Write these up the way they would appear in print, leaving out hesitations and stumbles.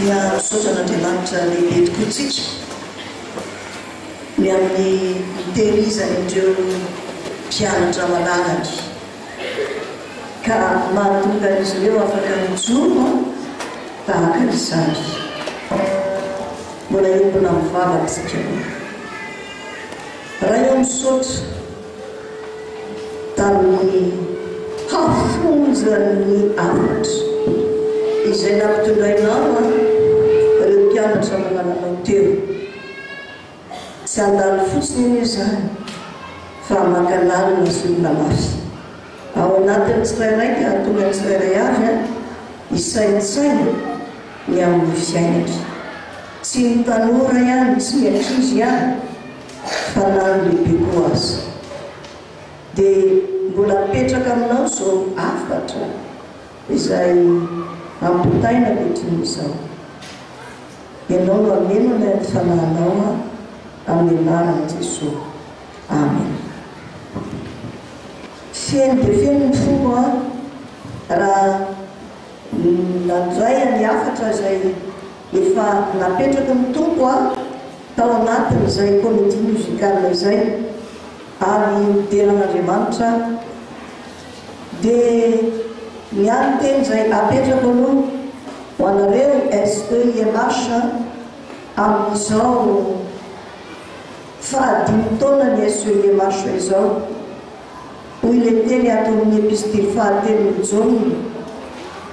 Dia misaotra an'Andriamanitra lehibe tokoa tsika ny amin'ny nitehirizany an'ireo mpianatra malalany ka mahatonga an'izy ireo afaka mijoro tahaka izany. Mbola hiombona mivavaka isika aloha. Ray ô misaotra tamin'ny hafonjan'ny hafatra izay nampitondrainao an ireo mpianatra malalanao teo. Tsy handalo fotsiny anie izany fa maka lalina sy olona mafy ao anatin'ny tsirairay ka hahatonga ny tsirairay avy an hisaintsaina ny amin'ny fiainany. Tsy ny tanora ihany, tsy ny ankizy ihany fa na ny lehibe koa aza. Dia mbola apetraka aminao izao hafatra izay ampitaina ankehitriny izao. Ianao no hameno anay amin'ny fanahinao amin'ny anaran'i Jesoa. Amen. Feno dia feno ny foko raha nandray ny hafatra izay efa napetraky ny Tompo tao anatin'izay comédie musicale izay ary midera an'Andriamanitra dia ny ahy ny teny izay apetrako aloha ho anareo SEIMH amin'izao fahadimy taona ny SEIMH izao. Hoy ilay teny ato amin'ny epistily fahatelon'i Jaona,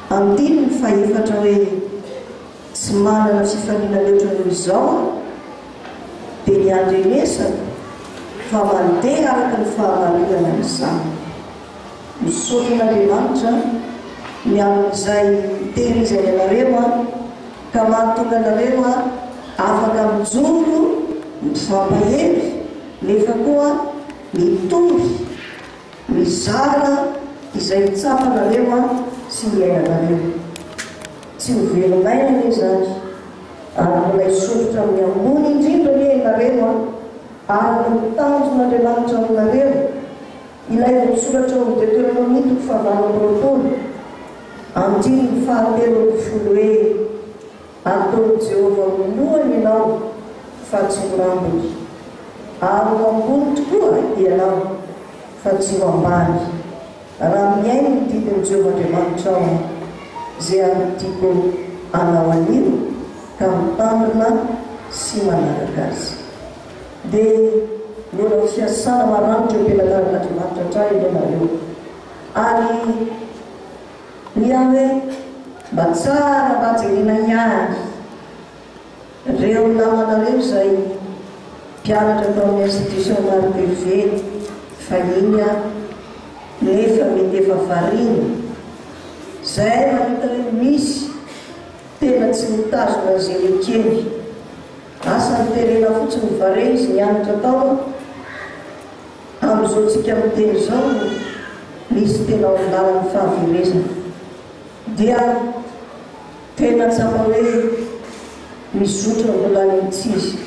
andininy fahefatra hoe, Tsy manana fifaliana mihoatra noho izao aho, dia ny handrenesana fa mandeha araka ny fahamarinana ny zanako. Misaotra an'Andriamanitra ny amin'izay nitehirizany anareo ka mahatonga anareo afaka mijoro mifampahery nefa koa Mitory, mizara izay tsapanareo sy iainanareo. Tsy ho velon'aina anie izany, ary mbola hisondrotra amin'ny ambony indrindra anie ianareo araka ny tanjon'Andriamanitra aminareo, ilay voasoratra ao amin'ny Deoteronomia toko fahavalo amby roapolo, andininy fahatelo ambin'ny folo hoe, Ataon'i Jehovah ho lohany ianao, fa tsy ho rambony, ary ho ambony tokoa ianao, fa tsy ho ambany, raha mihaino ny didin'i Jehovah Andriamanitrao, izay andidiako anao anio, ka mitandrina sy manaraka azy. Dia mbola ho fiasana maranitra eo am-pelatanan'Andriamanitra hatrany anie nareo. Ary. Ny ahy hoe mba tsara mba jerena ihany reo namanareo izay mpianatra tao amin'ny institution Marie fahiny aho nefa mety efa variana zay mahita hoe misy tena tsy mitazona an'izay nekeny asa niterena fotsiny vare izy nianatra tao Amin'izao tsika miteny izao no misy tena ao amin'ny lalan'ny fahaverezana. Dia tena tsapa hoe mizotra mbola any amin'ny tsy izy.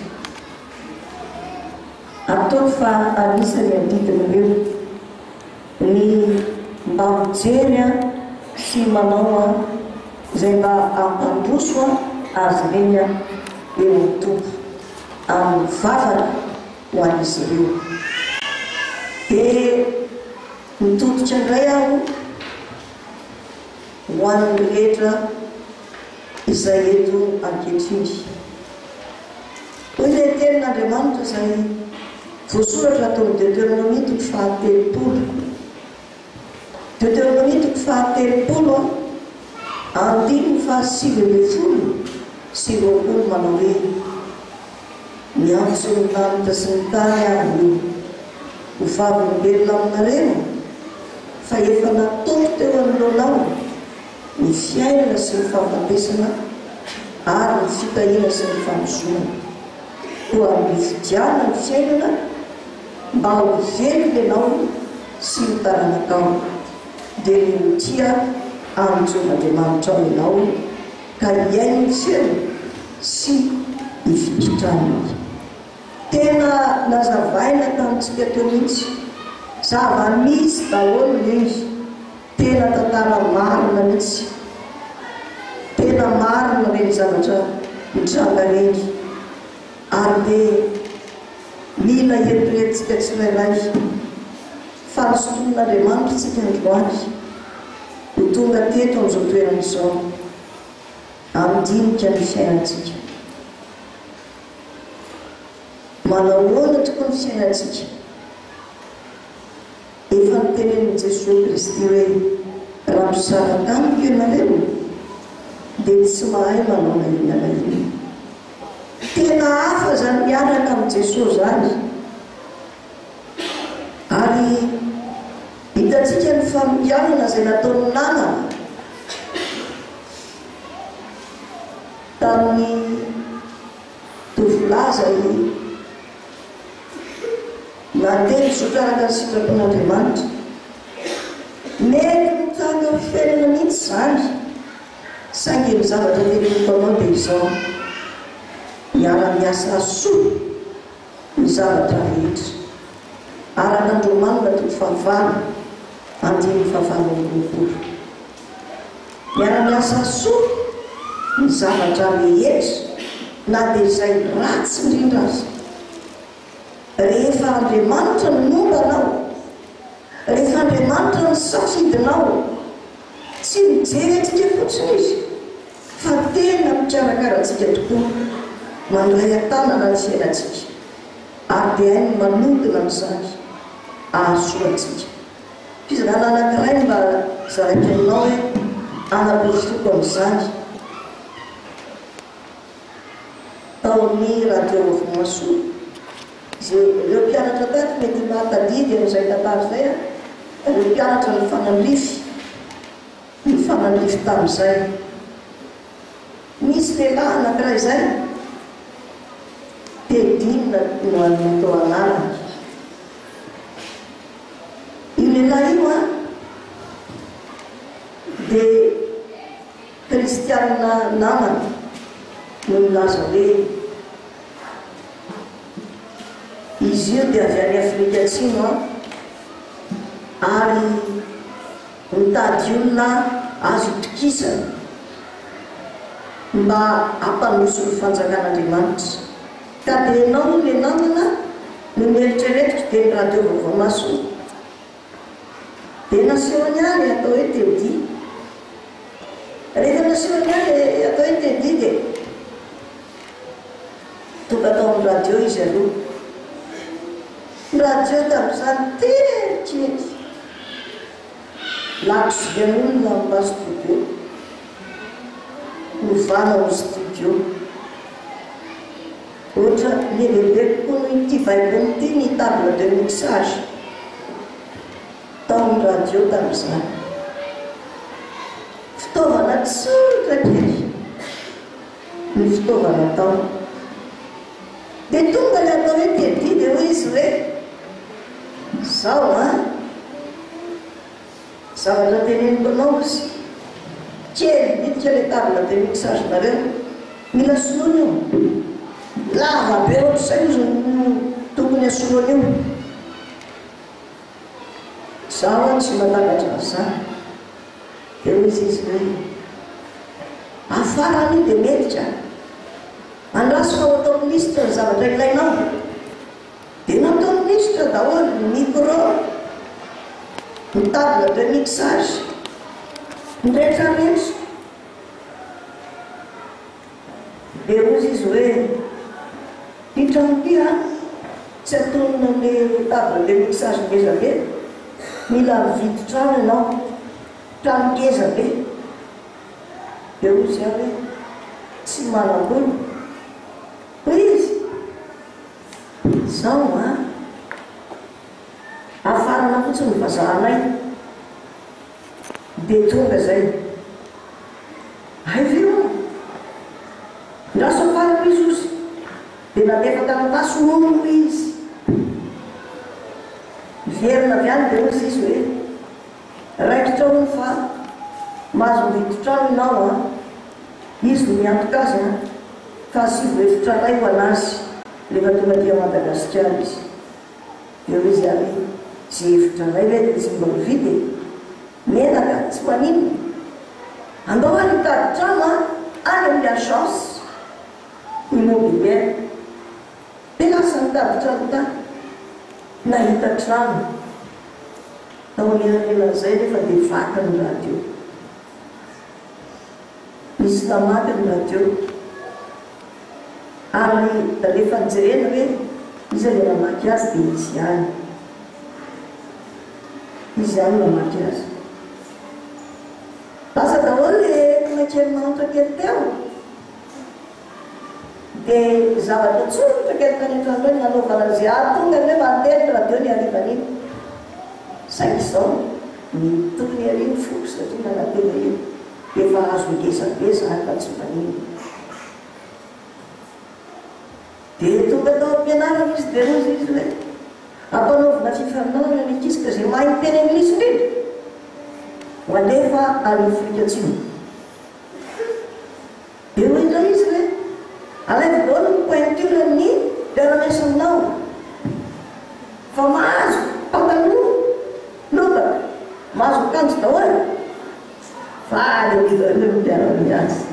Ataoko fa anisan'ny adidin'ireo ny mba mijery sy manao izay mba hampandroso azy ireny eo amin'ny Tompo amin'ny vavaka. ho an'izy ireo. Dia mitodika indray aho ho an'ny rehetra izay eto ankehitriny. Hoy ilay tenin'Andriamanitra izay voasoratra ato amin'ny Deoteronomia toko fahatelopolo. Deoteronomia toko fahatelopolo andininy fahasivy ambin'ny folo sy 20 manao hoe, Miantso ny lanitra sy ny tany aho anio ho vavolombelona aminareo fa efa nataoko teo anoloanao ny fiainana sy ny fahafatesana ary ny fitahiana sy ny fanozonana. Koa mifidiana ny fiainana mba ho velona ianao sy ny taranakao, dia ny ho tia an'i Jehovah Andriamanitrao ianao ka hihaino ny feony sy hifikitra aminy. Tena nazavaina tamintsika teo mihitsy, zava-misy daholo ireny, tena tantara marina mihitsy, tena marina ireny. ireny zavatra mitranga ireny ary dia mila eritreretintsika tsirairay fa nosintonin'Andriamanitra isika androany ho tonga teto amin'izao toerana izao handinika ny fiainantsika. Manahoana tokoa ny fiainantsika? Efa notenenin'i Jesoa Kristy hoe, Raha misaraka amiko ianareo, dia tsy mahay manao na inona na inona. Tena hafa izany miaraka amin'i Jesoa izany. Ary hitantsika ny faminganana izay nataon'ny namana tamin'ny tovolahy izay Nandeha nizotra araka ny sitrapon'Andriamanitra. Mety mitranga amin'ny fiainana mihitsy izany, saingy ny zavatra teneniko anao dia izao, miara-miasa soa ny zavatra rehetra. Araka ny Romanina toko fahavalo, andininy fahavalo amby 20. Miara-miasa soa ny zavatra rehetra, na dia izay ratsy indrindra aza. Rehefa Andriamanitra no momba anao, rehefa Andriamanitra no safidinao, tsy mijery antsika fotsiny Izy fa tena mikarakara antsika tokoa, mandray an-tanana ny fiainantsika ary dia hainy manodina amin'izany hahasoa antsika. Fizarana anankiray no mba zaraiko aminao hoe anaporofoko amin'izany. Tao amin'ny Radio Vaovao Izay ireo mpianatra tato mety mahatadidy an'izay tantara izay an, ireo mpianatra nifanandrify, nifanandrify tamin'izay. Nisy lehilahy anankiray izay, Tedine no natao anarany. Io lehilahy io an, dia Kristianina namany no nilaza hoe, Izy io dia avy any Afrika Atsimo ary mitady olona azo itokisana mba hampandroso ny Fanjakan'Andriamanitra. Ka dia ianao hono ilay namana no noeritreretiko dia ny Radio Vaovao Mahasoa. Dia nasehony ahy ilay atao hoe Teddy. Rehefa nasehony ahy ilay atao hoe Teddy dia tonga tao amin'ny radio izy aloha. Ny radio tamin'izany tery kely. Lakozian'olona mba studio. Novana ho studio. Ohatra lehibebe kokoa noho ity baibony ity ny table de mixage tao amin'ny radio tamin'izany. Fitaovana tsotra kely ny fitaovana tao. Dia tonga ilay atao hoe Teddy dia hoy izy hoe, Izao an! Zavatra teneniko anao ozy, kely bitika le table de mixage nareo, mila soloina io, lava be ohatr'izay ozy no tokony asolo an'io, zaho an tsy matakatra an'izany, de ozy izy hoe, afarany io de mety ka, andraso fa ho ataoko lisitra ny zavatra ilainao. Dia nataony lisitra daholo ny micro, ny table de mixage, ny rehetra rehetra. Dia hozy izy hoe, ity trano ity an, tsy antonona an'ilay table de mixage ngeza be, mila mividy trano ianao, trano ngeza be. Dia hozy aho hoe, tsy manam-bola. Hoy izy, Zao an! Hafarana fotsiny ny vazahanay dia tonga zay. Hay ve hono? Ndraso hafarako izy ozy dia nandefa taratasy hono izy. Niverina avy any dia hozy izy hoe raikitra hono fa mahazo mividy trano ianao an! Izy no miantoka azy an! Fa asivo efitra iray ho an'azy rehefa tonga aty Madagasikara izy. Dia hoy izy ary ze efitra iray ve dia tsy mba mividy e! Menaka, tsy maninona. Andao ary hitady trano an! any amin'ny agence immobilière. Dia lasa nitady trano tany. Nahita trano. Tao anelanelan'izay nefa dia vaky ny radio. Nisy namaky ny radio. Ary rehefa nojerena hoe iza ilay namaky azy dia izy ihany. Izy ihany no namaky azy. Lasa daholo ilay entana kely mahantra kely teo. Dia zavatra tsotra kely tany an-trano ireny nanaovana an'izay hahatonga ny hoe mandeha ny radio ny harivan'iny. Saingy izao, nitony ery ny foko satria nanantena io. Efa azo ngeza be izany fa tsy maninona. Dia tonga tao am-pianarana izy dia hozy izy hoe, ampanaovina fifaninanana ny ankizy ka izay mahay miteny anglisy indrindra ho alefa any Afrika Atsimo. Dia hoy indray izy hoe, Alaivo daholo ny pointure ny mpiara-miasa aminao fa mahazo pataloha lobaka, mahazo akanjo daholo. Faly ery zareo ny mpiara-miasa.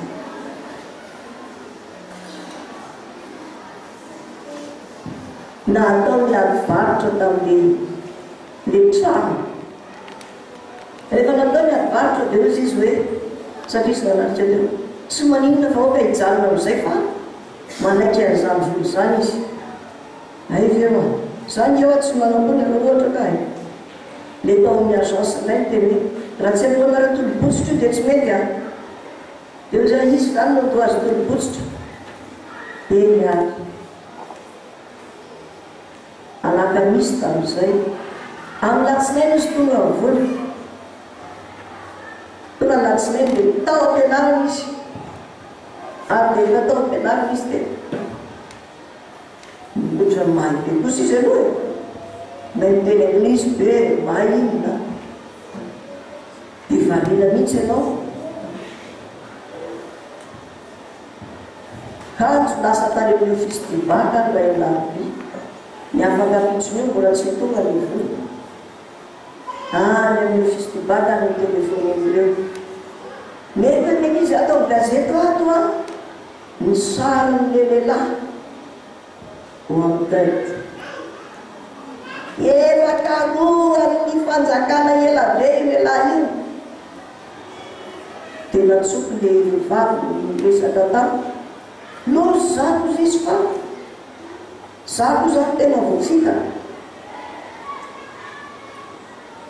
Natao ny ady varotra tamin'ilay trano. Rehefa natao ny ady varotra dia hoy izy hoe, satria izy nanatrika teo, tsy maninona fa aoka hijanona amin'izay fa manaiky an'izany vola izany izy. Hay ve hoa, za nge hoa tsy manam-bola raha ohatra ka e! Ilay tao amin'ny agence indray niteny hoe, raha tsy aloanareo tolo-botsitra io dia tsy mety an! Dia hoy izy hoe, izy izany no toa azo tolo-botsitra? Eny ary. Alakamisy tamin'izay. Amin'ny latsinainy izy tonga ny vola. Tonga ny latsinainy dia tao am-pianarana izy. Ary dia rehefa tao am-pianarana izy dia ohatran'ny mahay be kosa izy aloha e. Mahay miteny anglisy be, mahay inona. Dia variana mihitsy ianao. Kanjo lasa tany amin'ny Office du Bac ary ilay alarobia. Ny afak'ampitson'io mbola tsy tonga ny vola. Any amin'ny Office du Bac any ny-telephone-n'ireo. Nentin'ny ankizy ato amin'ny gazety ato an, ny sarin'ilay lehilahy. Wanted. Efa karohan'ny fanjakana ela be io lehilahy io. Dia nantsoiko le vehivavy niresaka tamiko. Loza izany hozy izy fa za koa izany tena voafitaka.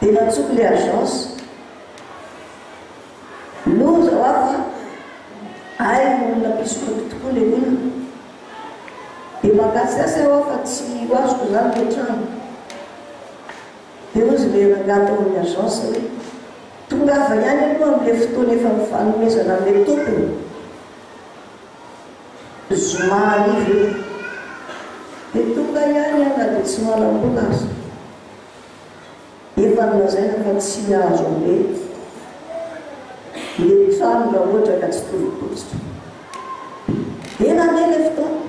Dia nantsoiko le agence. Loza hoa fa hay olona mpisoloky tokoa le olona. Dia mangatsiatsy aho fa tsy ho azoko izany ilay trano. Dia hozy ilay rangahy tao amin'ny agence hoe, tongava ihany aloha amin'ilay fotoana efa nifanomezana amin'ilay tompony. Zoma hariva io. Dia tonga ihany aho na dia tsy manam-bola aza. Efa nolazaina fa tsy azo amena ilay trano raha ohatra ka tsy tolo-botsitra. Dia nandeha ilay fotoana.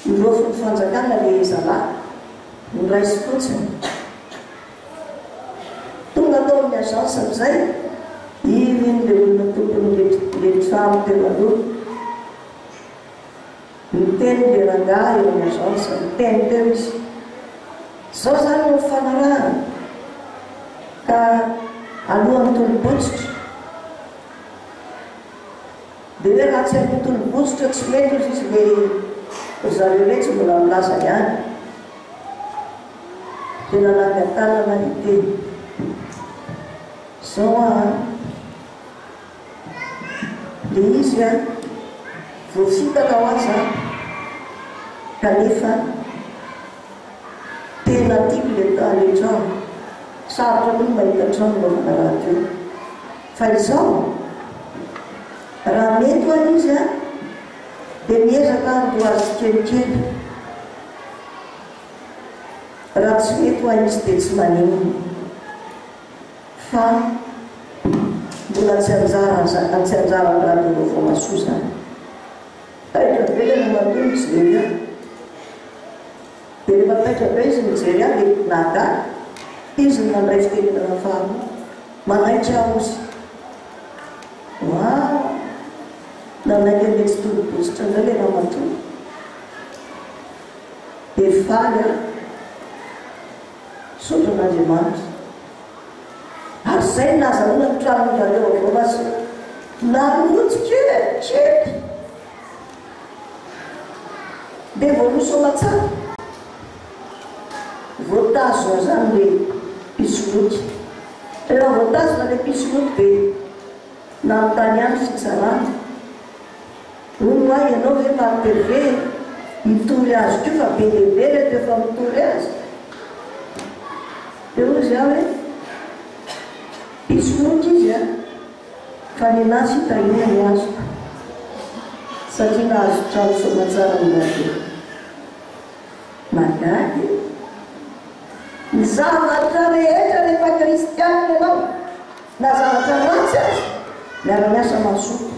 Noroafin'ny fanjakana ilay zalahy, noraisim-potsiny. Tonga tao amin'ny agence amin'izay, iny ilay olona tompon'ilay trano teo aloha. Niteny le rangahy eo amin'ny agence, niteny teo izy. Zao zany no nifanarahana ka alohan'ny tolo-botsitra. Dia hoe raha tsy aloha tolo-botsitra tsy mety hozy izy le ry zareo iretsy mbola milaza ihany. Dia nanangan-tanana hiteny. Zao an. Le izy an, voafitaka hoa za, kanefa tena tiako le le trano, sarotra koa ny mahita trano hanaovana radio, fa izao raha mety hoa izy an, dia miezaka handoa azy tsikelikely, raha tsy mety hoa izy dia tsy maninona. Fa mbola tsy anjara tsy anjaran'ny radio vaovao masoa izany. Taitra be ilay ramatoa nijery ahy. Dia rehefa taitra be izy nijery ahy dia nahagaga. Izy no nandray fitenenana faharoa. Manaiky aho hozy. Waouh! Nanaiky an'ilay tsy tolo-bositra indray ilay ramatoa. Dia faly aho. Misaotra an'Andriamanitra. Ary izay no nahazahoana ny tranon-dRareo avy ao Masina. Narotsika e! Kely! Dia voaroso aman-tsara. Voatazona izany ilay mpisoloky. Rehefa voatazona ilay mpisoloky dia nanontany ihany fitsarana. Hono hoa ianao ve Marc Hervé hitory azy koa fa be dia be ireto efa mitory azy. Dia hozy aho hoe mpisoloky izy an, fa nenaha fitahiana ny azoko satria nahazo trano soamatsara mora be. Mahagaga e! Ny zavatra rehetra rehefa kristianina ianao na zavatra ratsy aza miara-miasa mahasoa.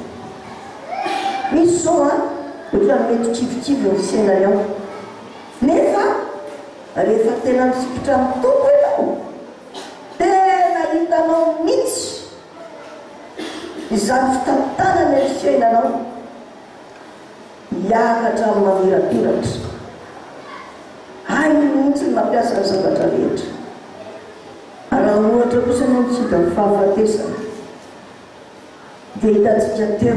Misy izao an, ohatran'ny mety kivikivy ny fiainany ao. Nefa rehefa tena mifikitra amin'ny Tompo ianao, tena hitanao mihitsy izany fitantanana ny fiainanao hiakatra amin'ny mamirapiratra. Hainy mihitsy ny mampiasa ny zavatra rehetra. Raha ohatra kosa ianao mifidy ny fahafatesana, dia hitantsika teo,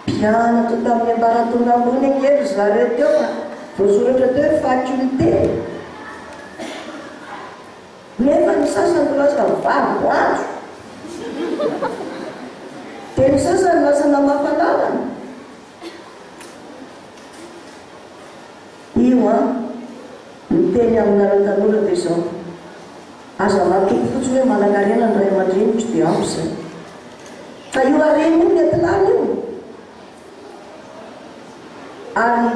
mpianatra tamin'ny ambaratonga ambony ange ry zareo teo fa voasoratra teo hoe faculté. Nefa ny sasany lasa varo-andro. Dia ny sasany lasa namafa lalana. Io an! Ny teny aminareo tanora dia izao, aza matoky fotsiny hoe manankarena ny ray aman-dreniko dia ampy izay. Fa io harena io mety lany io. Ary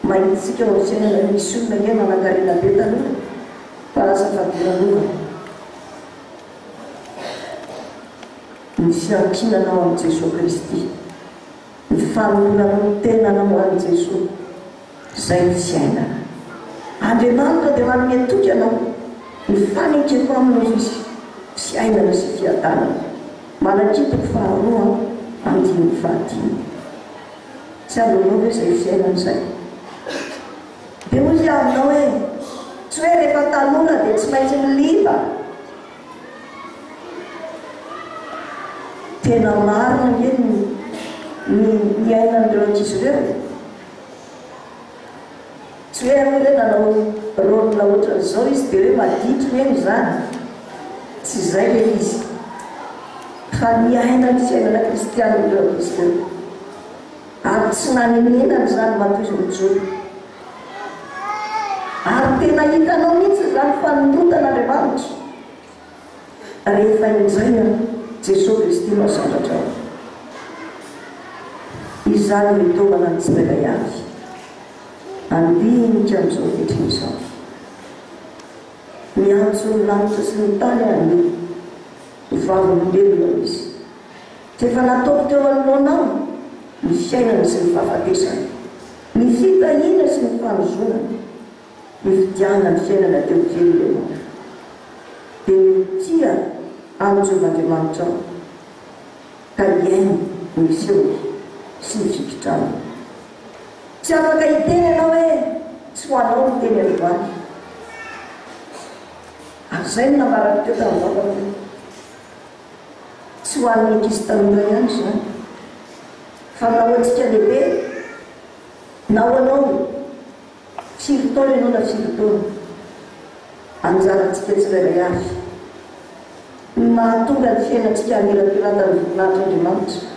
mahitsika ao amin'ny fiainana misy olona ange manankarena be tanora fa lasa fadiranovana. Ny fiankinanao amin'i Jesoa Kristy. Ny fanoloranao ny tenanao ho an'i Jesoa, izay ny fiainana. Andriamanitra dia manome toky anao, ny fanekeko aminy hoy Izy, fiainana sy fiadanana. Malakia toko faharoa andininy fahadimy. Tsy azonao ve izay fiainana izay? Dia hoy Izy aminao hoe, tsy hoe rehefa tanora dia tsy maintsy miliba. Tena marina ange ny ny niainan'ireo ankizy ireo e! Tsy hoe akory hoe nanao rôle ohatran'izao izy dia hoe maditra neny izany. Tsy izay ilay izy. Fa niaina ny fiainana kristianina ireo ankizy ireo. Ary tsy nanenenana izany matoa izy nijoro. Ary tena hitanao mihitsy izany fanolotan'Andriamanitra rehefa indray an Jesoa Kristy no asandratra ao. Izany no itaomana ny tsirairay avy handinika amin'izao ankehitriny izao. Miantso ny lanitra sy ny tany anio ho vavolombelona izy. Fa efa nataoko teo anoloanao ny fiainana sy ny fahafatesana, ny fitahiana sy ny fanozonana, nifidianana ny fiainana teo velona ianao. Dia mitia an'i Jehovah Andriamanitrao, ka hihaino ny feony sy ny fikitrany. Tsy afaka hiteny ianao hoe tsy ho anao ny teny androany. Ary izay no nambarako teo tamin'ny vavako hoe. Tsy ho an'ny ankizy tanora ihany izany, fa na ho antsika lehibe, na ho anao firy taona ianao na firy taona, anjarantsika tsirairay avy ny mahatonga ny fiainantsika hamirapiratan'ny voninahitr'Andriamanitra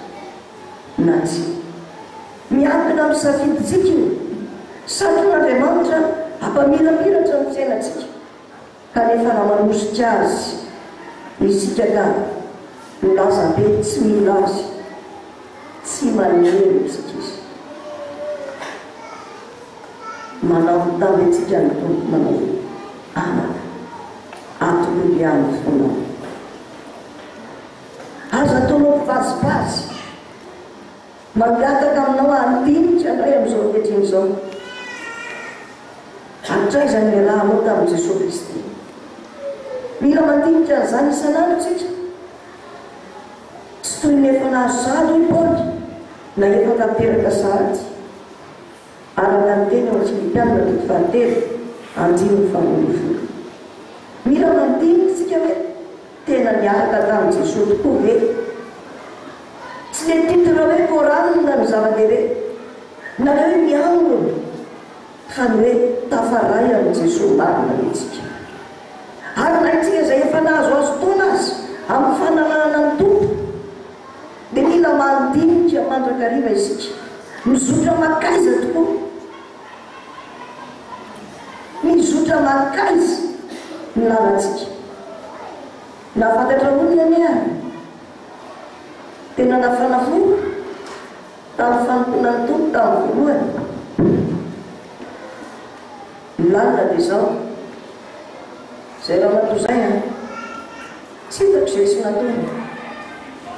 na tsia. Miankina amin'ny safidintsika io. Satrin'Andriamanitra hampamirapiratra ny fiainantsika. Kanefa raha manosika azy isika ka milaza be tsy mila azy, tsy manery antsika izy. Manambitamby antsika ny Tompo manao hoe, Anaka, atolory ahy ny fonao. Aza ataonao mpivazivazy. Mangataka aminao handinika indray amin'izao ankehitriny izao. Hatraiza ny niarahanao tamin'i Jesoa Kristy? Mila mandinika an'izany isan'andro isika. Tsy toy ny efa nahazo sahady hoy Paoly, na efa tanteraka sahady. Araka ny teny ao amin'ny Filipiana toko fahatelo, andininy faharoambinifolo. Mila mandinika isika hoe tena niaraka tamin'i Jesoa tokoa ve? Tsy le titre hoe chorale no zava-dehibe, na le hoe miangona, fa ny hoe tafaray amin'i Jesoa marina ve isika? Ary na isika izay efa nahazoazo taona aza amin'ny fanarahana ny Tompo, dia mila mandinika mandrakariva isika. Mizotra mankaiza tokoa? Mizotra mankaiza ny lalantsika? Nahafantatra olona anie aho. Tena nafana fo tamin'ny fanompoana ny Tompo tamin'ny voalohany. Ny lalina dia izao, izay ramatoa izay an! Tsy hitako izay tsy nataony.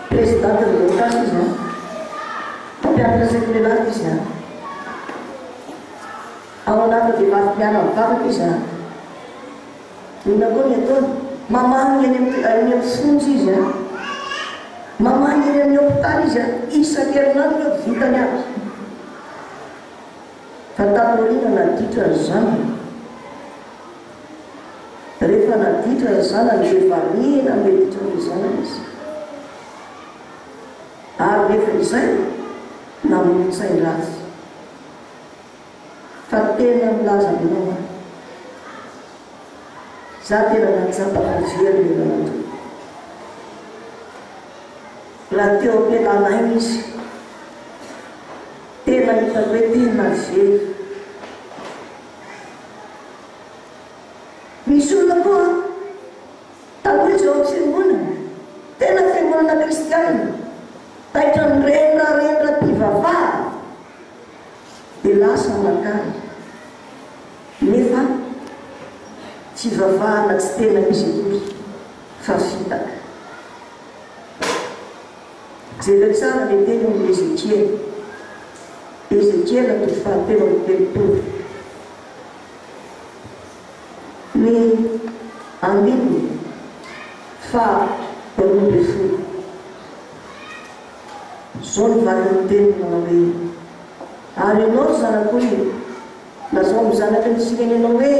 Présidente ny Dorcas izy an! Mpampianatra sekoly alahady izy an! Ao anatin'ny vehivavy mpiara-mivavaka izy an! Inona koa ny ataony? Mamangy eny amin'ny eny amin'ny fonja izy an! Mamangy eny amin'ny hopitaly izy an! Isan-kerinandro ireo vitany aby. Fa tato aoriana naditra ny zanany. Rehefa naditra ny zanany dia variana miditra ny zanany izy. Ary rehefa izay, namoron-tsain-dratsy. Fa tena milaza aminao aho. Za tena nahatsapa fa very ny ramatoa. Raha teo am-pialana aina izy, tena hitako hoe tena very. Misy olona koa taloha izy ao amin'ny fiangonana, tena fiangonana kristianina, taitra ny rendrarendram-pivavahana dia lasa mankany. Nefa fivavahana tsy tena izy akory fa fitaka. Jereo tsara ilay teny ao amin'ny Ezekiela. Ezekiela toko fahatelo amby telopolo. Ny andininy faha roa ambin'ny folo. Izao no valin'ny teniny manao hoe, Ary ianao ry zanak'olona, lazao amin'ny zanaky ny firenenao hoe,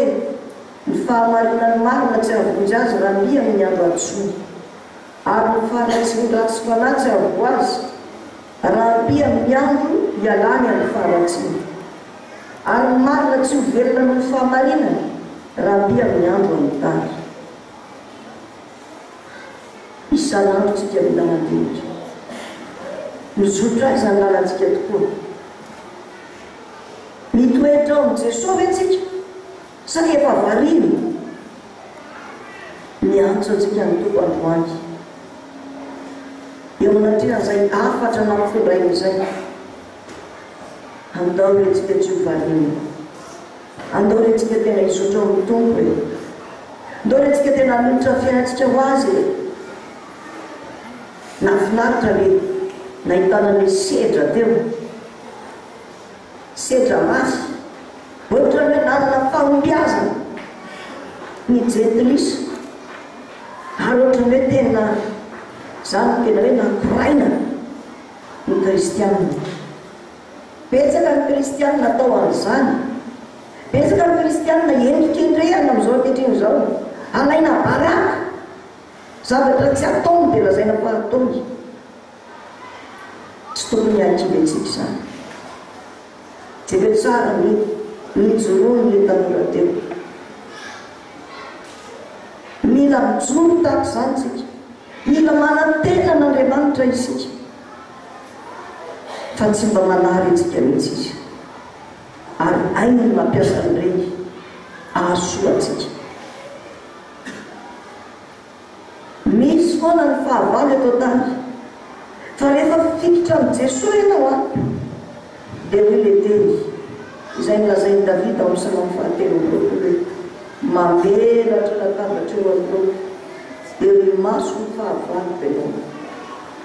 Ny fahamarinan'ny marina tsy hahavonjy azy raha miha amin'ny andro hadisoany. Ary ny faharatsian'ny ratsy fanahy tsy hahavoa azy, raha ampy amin'ny andro hialany amin'ny faharatsiana. Ary ny marina tsy ho velona noho ny fahamarinany, raha ampy amin'ny andro hamitany. Isan'andro tsika mila mandinika. Mizotra aiza ny lalantsika tokoa? Mitoetra ao amin'i Jesoa ve tsika sa efa variana? Miantso antsika ny Tompo androany. Eo anatrehan'izay hafatra nampitondrainy izay, andao re tsika tsy ho variana. Andao re tsika tena hizotra ao amin'ny Tompo e. Andao re tsika tena hanolotra ny fiainantsika ho Azy e. Nahafinaritra le nahitana ny sedra teo. Sedra mafy. Ohatran'ny hoe nanana fahombiazana ny jentilisa. Ary ohatran'ny hoe tena, izany no tena hoe nakoraina ny kristianina. Betsaka ny kristianina atao an'izany. Betsaka ny kristianina endrikendrehana amin'izao ankehitriny izao. Alaina baraka. Zavatra tsy ataony dia lazaina fa ataony. Tsy tokony hahakivy antsika izany. Jereo tsara ny nijoroan'ilay tanora teo. Mila mijoro tahaka izany isika. Mila manantena an'Andriamanitra isika. Fa tsy mba manary antsika mihitsy Izy. Ary hainy ny mampiasa an'ireny hahasoa antsika. Misy foana ny fahavalo eto an-tany. Fa rehefa mifikitra amin'i Jesoa ianao an, dia hoy ilay teny izay nolazain'i Davida ao amin'ny Salamo fahatelo amby roapolo hoe, Mamelatra latabatra eo anoloako, eo imason'ny fahavaloko ianao.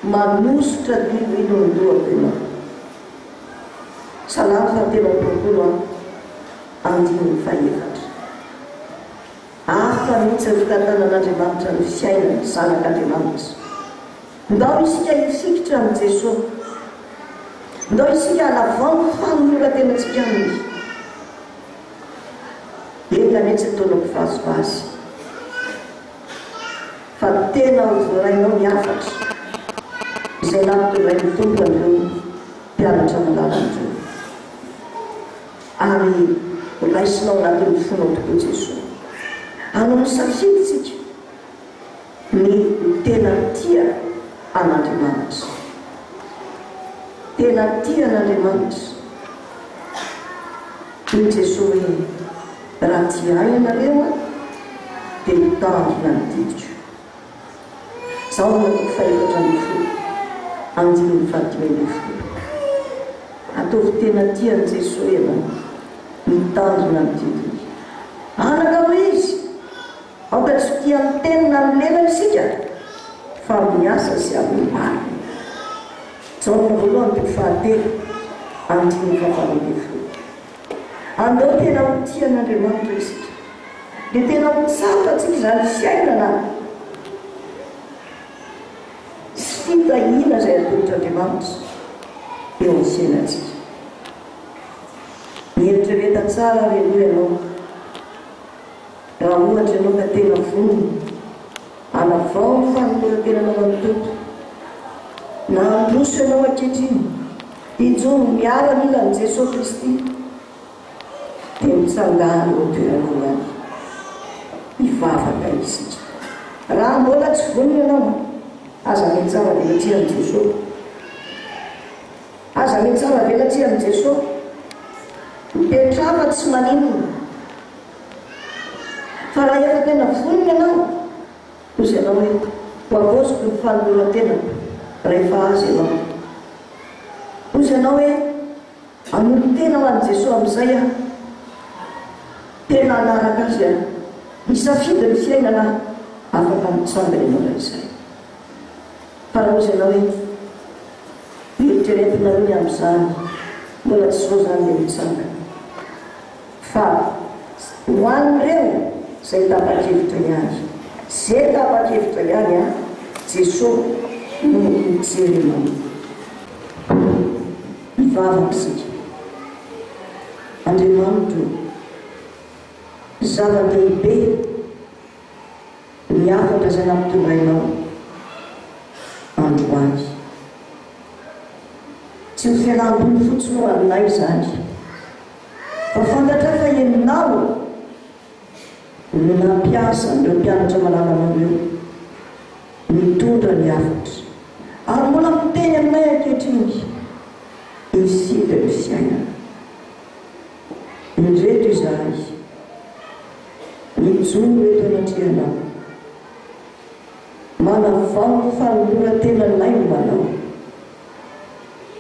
Manosotra diloilo ny lohako ianao. Salamo fahatelo amby roapolo an, andininy fahefatra. Hafa mihitsy ny fitantanan'Andriamanitra ny fiainan'ny zanak'Andriamanitra. Ndao isika hifikitra amin'i Jesoa. Ndao isika hanavao ny fanoloran-tenantsika Aminy. Enga anie tsy ataonao mpivazivazy, fa tena ho voarainao ny hafatra izay nampitondrain'ny Tompo an'ireo mpianatra malalany ireo. Ary ho raisinao anatin'ny fonao tokoa Jesoa. Hanao ny safidintsika. Ny ho tena tia an'Andriamanitra. Tena tia an'Andriamanitra. Hoy Jesoa hoe, Raha tia Ahy ianareo dia mitandrina ny didiko. Jaona toko fahefatra ambin'ny folo, andininy fahadimy ambin'ny folo. Ataovy tena tia an'i Jesoa ianao, mitandrina ny didiny. Anaka hoy Izy, Aoka tsy ho tia amin'ny teny na amin'ny lela isika, fa amin'ny asa sy amin'ny marina. Jaona voalohany toko fahatelo, andininy fahavalo ambin'ny folo. Andao tena ho tia an'Andriamanitra isika. Dia tena ho tsapantsika izany fiainana sy fitahiana izay atolotr'Andriamanitra eo amin'ny fiainantsika. Mieritrereta tsara ary aloha ianao. Raha ohatra ianao ka tena vonona hanavao ny fanoloran-tenanao amin'ny Tompo, na handroso ianao ankehitriny hijoro ho miaramilan'i Jesoa Kristy, dia mitsangàna eo an-toeranao ihany. Hivavaka isika. Raha mbola tsy vonona ianao, aza mihatsara velatsihy amin'i Jesoa. Aza mihatsara velatsihy amin'i Jesoa. Mipetraha fa tsy maninona. Fa raha efa tena vonona ianao, hozy ianao hoe, Ho havaoziko ny fanoloran-tenako rehefa Azy ianao. Hozy ianao hoe, Hanolo-tena ho an'i Jesoa amin'izay aho. Tena hanaraka Azy aho. Hisafidy ny fiainana aho. Afaka mitsangana ianao raha izay. Fa raha hozy ianao hoe, Eritreretinareo ny amin'izany, mbola tsy izao izany dia mitsangana. Fa ho an'ireo izay tapa-kevitra ihany, ze tapa-kevitra ihany an, Jesoa no mijery anao. Hivavaka isika. Andriamanitro o, zava-dehibe ny hafatra izay nampitondrainao androany. Tsy ho fialam-boly fotsiny ho anay izany. Fa fantatray fa ianao no nampiasa an'ireo mpianatra malalanao ireo nitondra ny hafatra. Ary mbola miteny aminay ankehitriny, Isika ny fiainana. Indreto izahay, mijoro eto anatrehanao. Manavao ny fanoloran-tenanay ho anao.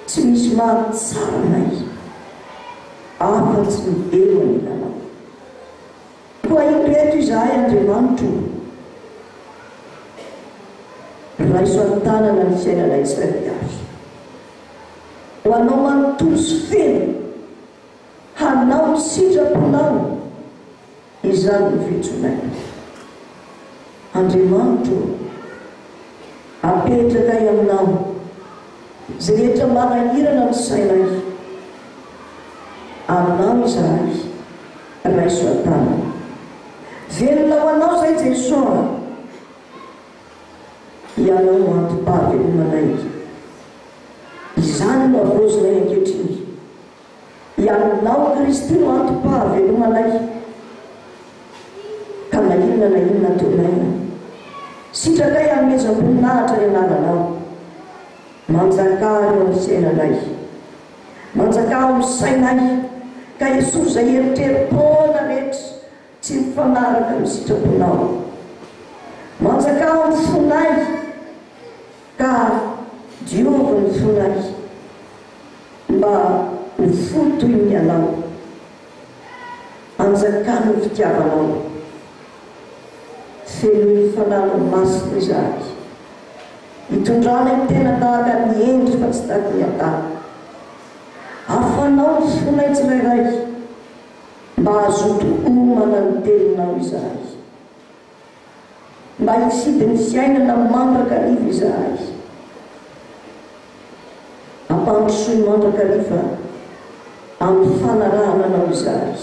Tsy misy mahatsara anay afa-tsy ny eo anilanao. Koa indro eto izahay Andriamanitro o! Raiso an-tanana ny fiainanay tsirairay avy. Ho anao manontolo sy feno, hanao ny sitraponao. Izany no fijoroanay. Andriamanitro ô, apetrakay Aminao izay rehetra manahirana ny sainay. Aminao izahay, raiso an-tanana. Velona ho Anao izay Jesoa a! Ianao no antom-pahavelomanay. Izany no havaozinay ankehitriny. Ianao Kristy no antom-pahavelomanay, ka na inona na inona ataonay, sitrakay hanomezam-boninahitra ny anaranao. Manjakà eo amin'ny fiainanay. Manjakà ao amin'ny sainay, ka esory izay eritreri-poana rehetra tsy mifanaraka amin'ny sitraponao. Manjakà ao amin'ny fonay, ka diovy ny fonay. Mba ho fo toy ny anao. Anjakano ny fitiavanao. Fenoy ny Fanahinao Masina izahay. Itondranay ny tena tahaka ny hendry fa tsy tahaka ny adala. Afanao ny fonay tsirairay mba hazoto homana ny Teninao izahay. Mba hifidy ny fiainana mandrakariva izahay. Ampandrosoy mandrakariva amin'ny fanarahana Anao izahay.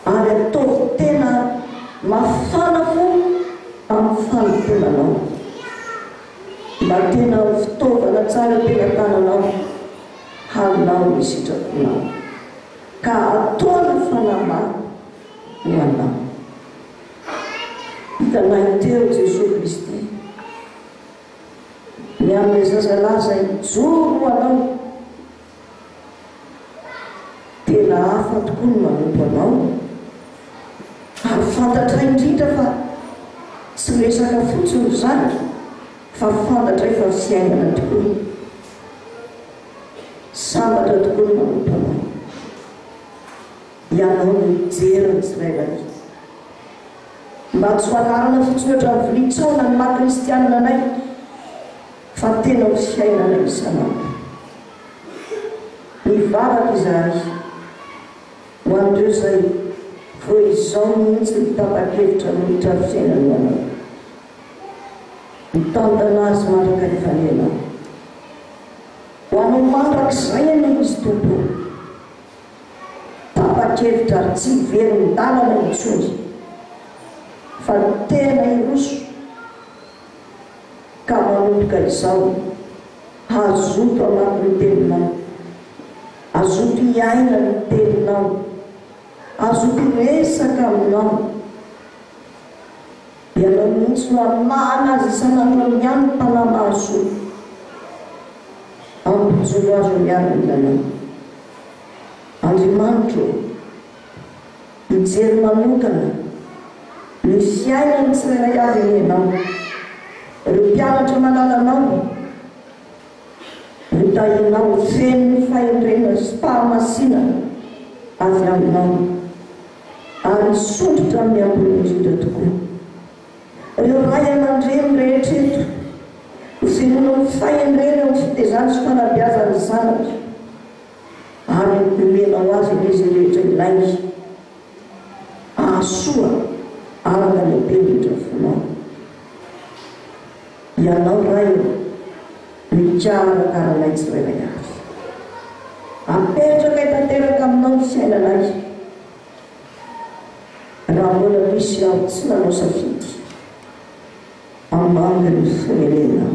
Ary ataovy tena mafana fo amin'ny fanompoana Anao. Mba tena ho fitaovana tsara am-pelatananao hanao ny sitraponao. Ka ataony fanamby ho Anao. Hitanay teo Jesoa Kristy. Ny amin'ilay zazalahy izay mijoro ho anao. Tena hafa tokoa ny manompo anao. Ary fantatray indrindra fa tsy resaka fotsiny izany fa fantatray fa fiainana tokoa. Sambatra tokoa ny manompo anao. Ianao no mijery ny tsirairay. Mba tsy ho anarana fotsiny ohatran'ny vilia tsaona ny maha kristianina anay fa tena ho fiainana isan'andro. Mivavaka izahay ho an'ireo izay vao izao mihitsy no tapa-kevitra hanolotra ny fiainany ho anao. Mitantana azy mandrakariva anie ianao. Ho anao mandrakizay anie izy Tompo o. Tapa-kevitra ary tsy hiverin-dalana intsony fa tena hiroso ka manomboka izao hazoto hamaky ny teninao, hazoto hiaina ny teninao, hazoto hiresaka aminao. Ianao mihitsy no hamahana azy isan'andro amin'ny anim-panahy mahasoa. Ampijoro azy ho miaramilanao. Andriamanitra ô, hijery manokana ny fiainan'ny tsirairay avy anie Ianao. Ireo mpianatra malala Anao, ho tahianao ho feno ny fahendrena sy fahamasinana avy Aminao. Ary misondrotra amin'ny ambony indrindra tokoa. Ireo ray aman-dreny rehetra eto, ho fenoina amin'ny fahendrena eo amin'ny fitezana sy fanabeazana ny zanaka, ary omenao azy anie izay rehetra ilainy hahasoa araka ny haben'ny fonao. Ianao Ray ô, mikarakara anay tsirairay avy. Apetrakay tanteraka aminao ny fiainanay. Raha mbola misy aho tsy nanao safidy, hamangy ny firenena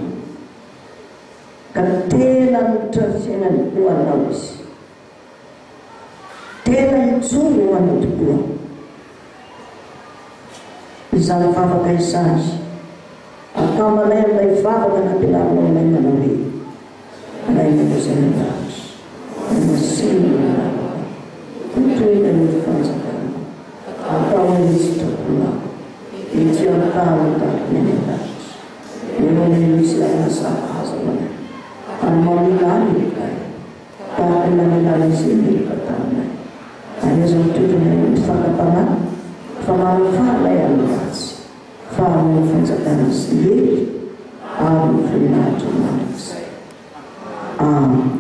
ka tena hanolotra ny fiainany ho anao izy. Tena hijoro ho anao tokoa. Izany vavaka izany, akambanay amin'ilay vavaka nampianarinao anay manao hoe, Rainay izay any an-danitra, homasino ny anaranao, ho tonga ny fanjakanao, atao ny sitraponao, ety an-tany tahaka ny any an-danitra. Omeo izay ahazahaza ho anay, ary mamelà ny helokay, Tahaka ny namelana izay meloka taminay. Ary aza mitodina eo amin'ny fakam-panahy, fa manafaha anay amin'ny ratsy, fa anao ny fanjakana sy ny hery ary ny voninahitra mandrakizay. Amen.